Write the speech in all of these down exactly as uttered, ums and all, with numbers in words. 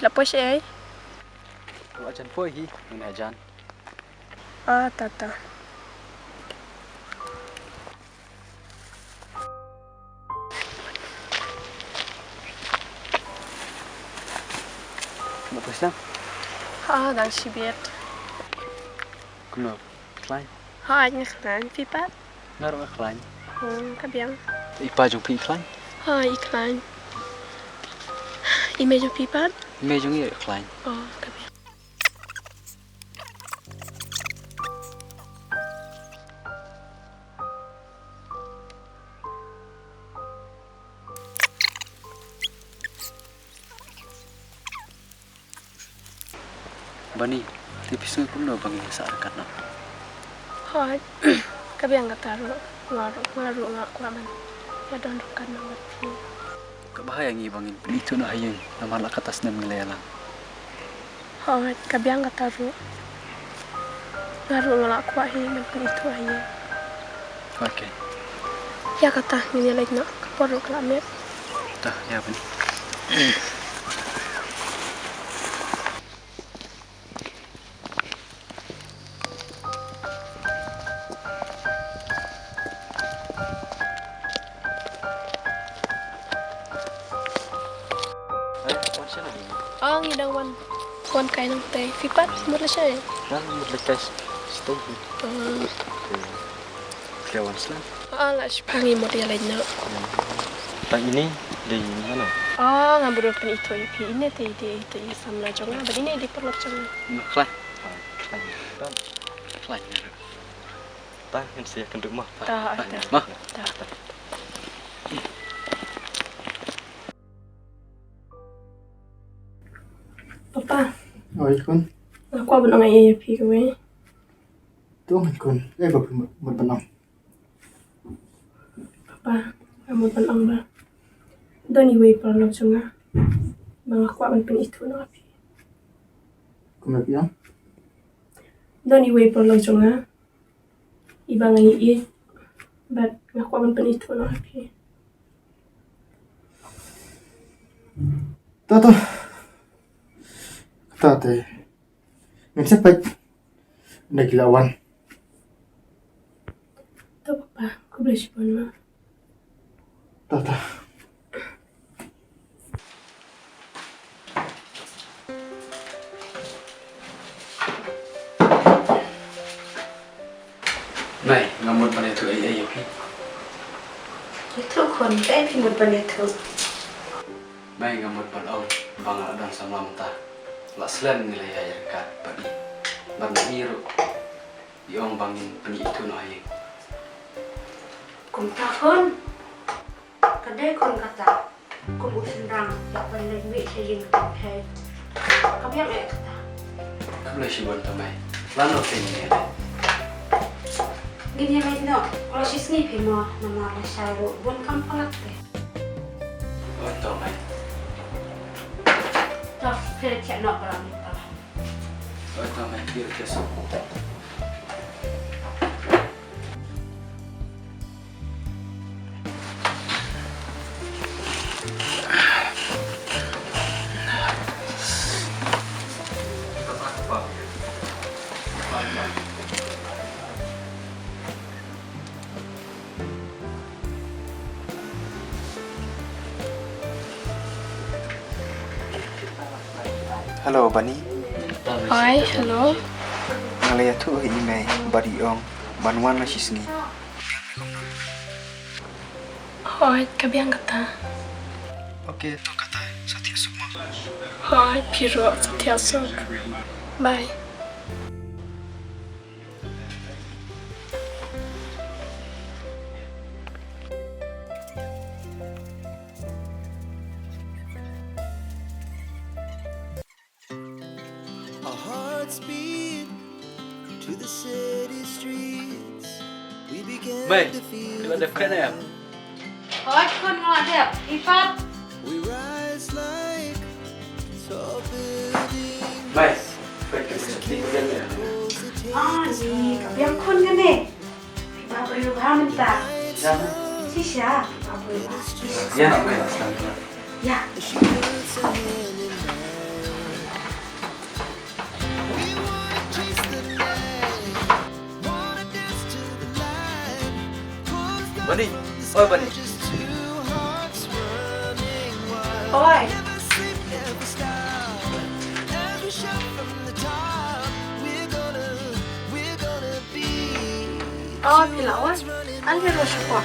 La poi shaei? Wat jan poi hi, ngin jan. Ah, ta ta. Kumno phi sdang? Ha, dang shibit. Kumno, khlaiñ? Ha, nga khlaiñ, phi pat? Nga ruh nga khlaiñ. Hmm, ka biang. I pa jong phi i khlaiñ? Ha, i khlaiñ. I mei jong phi pat? I mei jong i ruh i khlaiñ. Oh, ka biang. Bani, te phi sngew kumno ba ngin ïa sah ryngkat noh? Hooid, ka biang kata ruh, nga ruh, nga ruh nga kwah ban ïa don ryngkat noh bad phi. Kaba ha ïa ngi ba ngin pynithuh noh ha ïing, namar la katta snem ngi la ïalang. Hooid, ka biang kata ruh. Nga ruh nga la kwah hi ban pynithuh ha ïing. Okay. Ïa kata ngin ïa leit noh, ka por ruh ka la miet. Ta, ïa bani. Ai, wan sha na. Oh, ngi dang wan. Wan kai nangtai. Phi pat, mut leit shaei? Dang mut leit kai shatei hi. Oh. Te wan sha na. Oh, la shipang ngi mut ïa leit noh. Tang ine dei mano? Oh, nga burom pynithuh ïa phi, ine te dei, dei samla jong nga, bad ine dei paralok jong nga. Nga khlaiñ. Khlaiñ. Khlaiñ. Tang ngin sa ïakynduh mo. Ta, ta. Mo. Ta. Papa. Oi, khun. Nga kwah ban ong ïa phi kawei. To, khun. Eh, ba phi mut, mut ban ong. Papa, nga mut ban ong ba don iwei paralok jong nga ba nga kwah ban pynithuh noh ha phi. Kumno phi ong? Don iwei paralok jong nga iba nga ïeit bad nga kwah ban pynithuh noh ha phi. To, to. Kata te. Ngin sa peit. Ynda ki la wan. To papa, khublei shibun ma. Ta ta. Mei, nga mut ban ïathuh ei ei ïa phi. Ïathuh khun, kaei phi mut ban ïathuh? Mei, nga mut ban ong ba nga la don samla mynta. La slem ngi la ïaid ryngkat bad i. Bad na i ruh i ong ba ngin pynithuh noh ha ïing. Kumta khun. Ka dei khun kata. Kum u shynrang ïa ban leit mih sha ïing ka pyrthei. Ka biang eh kata. Khublei shibun to mei. Lano phi ngin ïa leit? Ngin ïa leit noh. Ka la shisngi phi mo namar lashai ruh bun kam palat te. Oi to mei. To phi leit check noh para mei para. Oi to mei, phi leit check. Hello, Bani. Hi, hello. Nga la ïathuh ha i mei bad i ong ban wan la shisngi. Hooid, ka biang kata. Okay, to kata, sa thiah suk mo. Hooid, phi ruh sa thiah suk. Bye. Our hearts beat to the city streets. We began Mei, to feel phi la dep kren ne em? Hooid khun, nga la dep. Phi pat? We rise like tall buildings. Mei, peit ka phi sopti ka biang ne. Ah, ni ka biang khun kane. Phi ba briew bha mynta. Shisha, mei. Shisha, phi ba briew bha. Ïa, mei, la sdang. Ïa. Oi, Bani. Oi. Oh, phi la wan. An phi ruh sha kwah.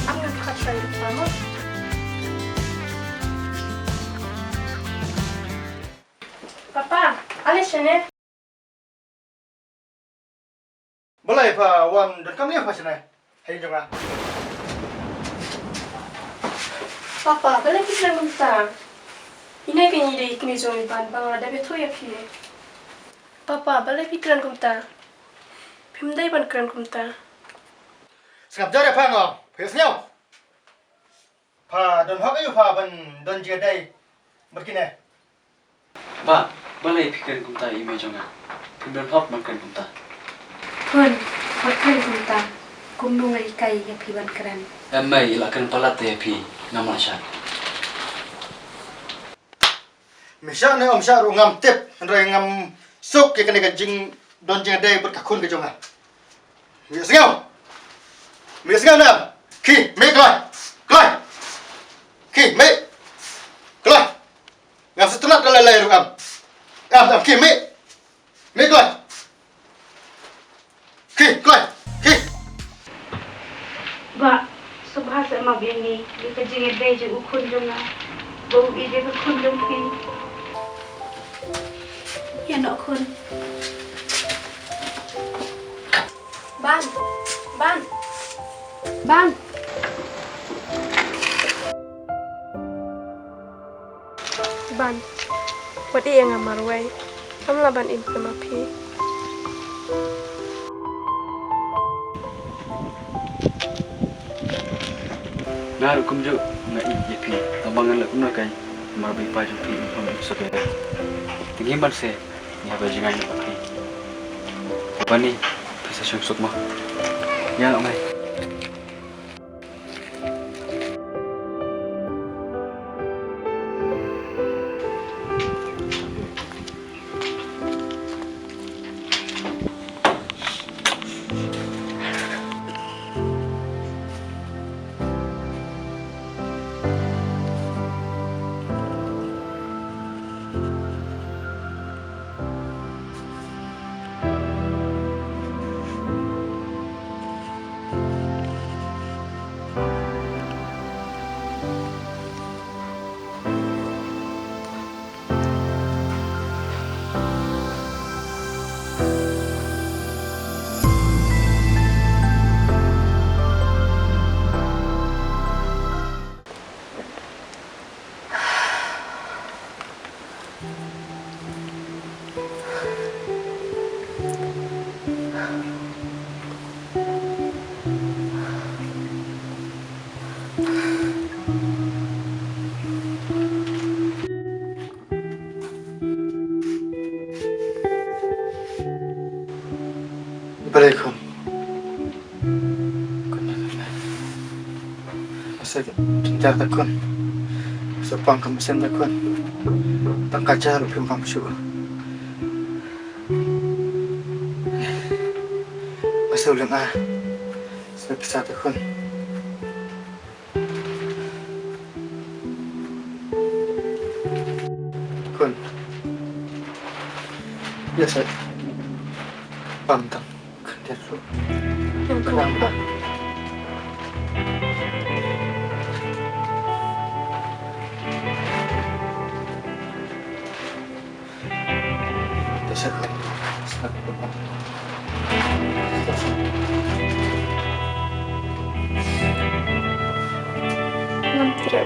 Am ngan khat shwa ïa ka mo. Papa, ale shane. Balei pha wan donkam ïa pha shane? Hei jong nga. Papa, balei phi kren kumta? Ine kane i dei i kmie jong i Ban ba nga la dep ïathuh ïa phi. Papa, balei phi kren kumta? Phim dei ban kren kumta. Sngap jar ïa pha nga, phi sngew. Pha don hok aïu pha ban don jingïadei bad kine? Bah, balei phi kren kumta ïa i mei jong nga? Phim don hok ban kren kumta. Khun, wat kren kumta. Kumno nga hikai ïa phi ban kren? Em mei, i la kren palat te ïa phi, ngam lah shah. Me shah ne ym shah ruh ngam tip, hynrei ngam suk ïa kane ka jingdon jingïadei bad ka khun ka jong nga. Me sngew. Me sngew ne em. Khie, mih kloi. Kloi. Khie, mih. Kloi. Ngam sngewtynnat ka lei lei ruh em. Em, em, khie, mih. Mih kloi. Khie, kloi. Khie. Bah, sngewbha sa map ïa ngi ïa ka jingïadei jong u khun jong nga bad u ïeit ïa ka khun jong phi. Ïa noh khun. Ban. Ban. Ban. Ban. Wat ïeh ïa nga marwei. Ngam lah ban im khlem ma phi. Nga ruh kumjuh nga ïeit ïa phi. Tangba ngan leh kumno kai. Namar ba i pa jong phi im hom im suk ïa nga. Te ngim banse ngi hap jngai noh bad phi. Bani, phi sa shong suk mo. Ïa, ong ai. Balei khun? Khun, ïa kane. Sa jynjar da khun. Sa pang ka mynsiem da khun. Tang ka jar ruh phim pang shuh. Nga shu lynga. Sa pisa da khun. Khun. Ïa sa. Pam tang khyndiat ruh. Ïa khun. Pam tang. Ngam treh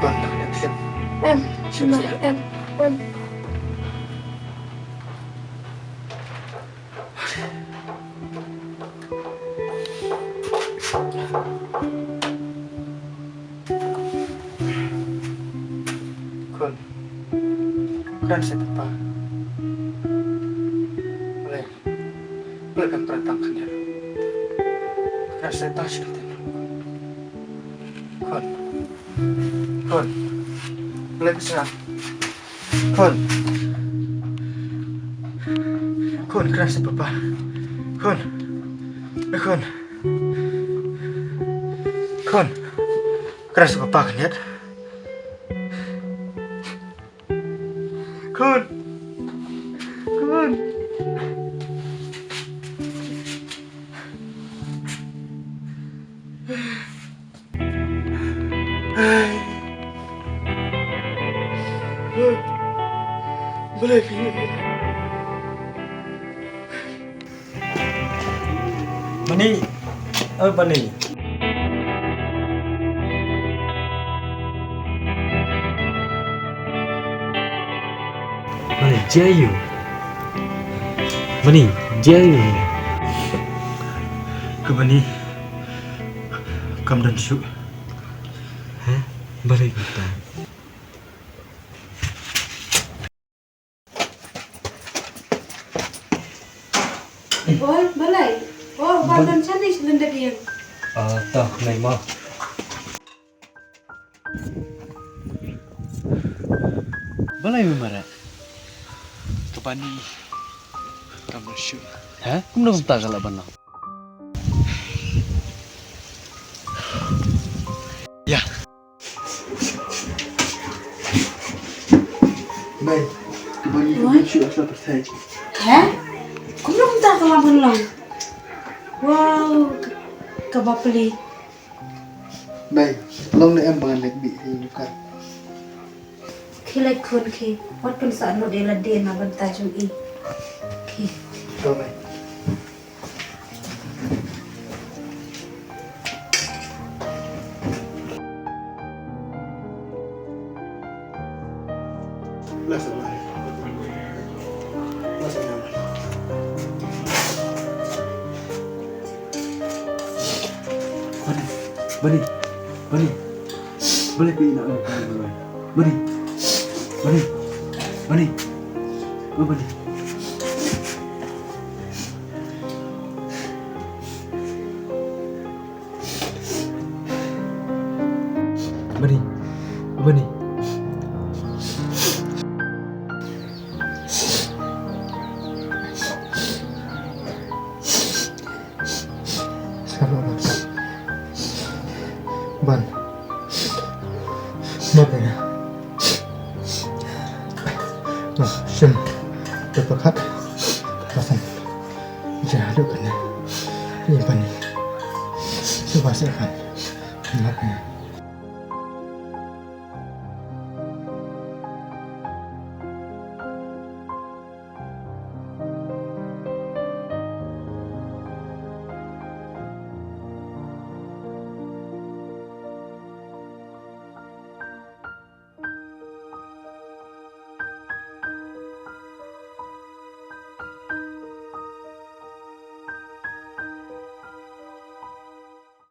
bang. Em, em, em, em. Khun. Kren seh papa. Balei? Balei phi kren tang khyndiat? Kren seh tang shi kyntien. Khun. Khun. Balei phi sngap? Khun. Khun, kren sa papa. Khun. Eh, khun. Khun. Kren sa papa khyndiat. Khun. Khun. Ai. Khun. Balei phi ïa Bani, oh Bani. Bani, jia ïa u. Bani, jia ïa u. Ka Bani kam don shuh. Hah? Balei kumta? Oi, balei? Oh, ba Bal- don shane sha lyndet ïing. Ah, to, nai mo. Balei me mareh? Ka Bani kam don shuh. Hah? Kumno kumta ka lah ban long? Ïa. Mei, ka Bani kam don shuh ha pyrthei. Hah? Kumno kumta ka lah ban long? Wow, ka, ka bapli. Mei, long ne em ba ngan leit bih ha ïing dukan? Khie leit khun khie, wat pynsah lut ïa lade na bynta jong i. Khie. To mei. Bani, Bani, Bani. Balei phi ïeh noh ïa u Bani? Bani. Bani. Bani. Oh, Bani. Bani. Bani. Ban. Map ïa nga. Nga shim. Te pyrkhat. Ba san. Jia haduh kane. Ïa Bani. Shuwa seh kan. Map ïa nga.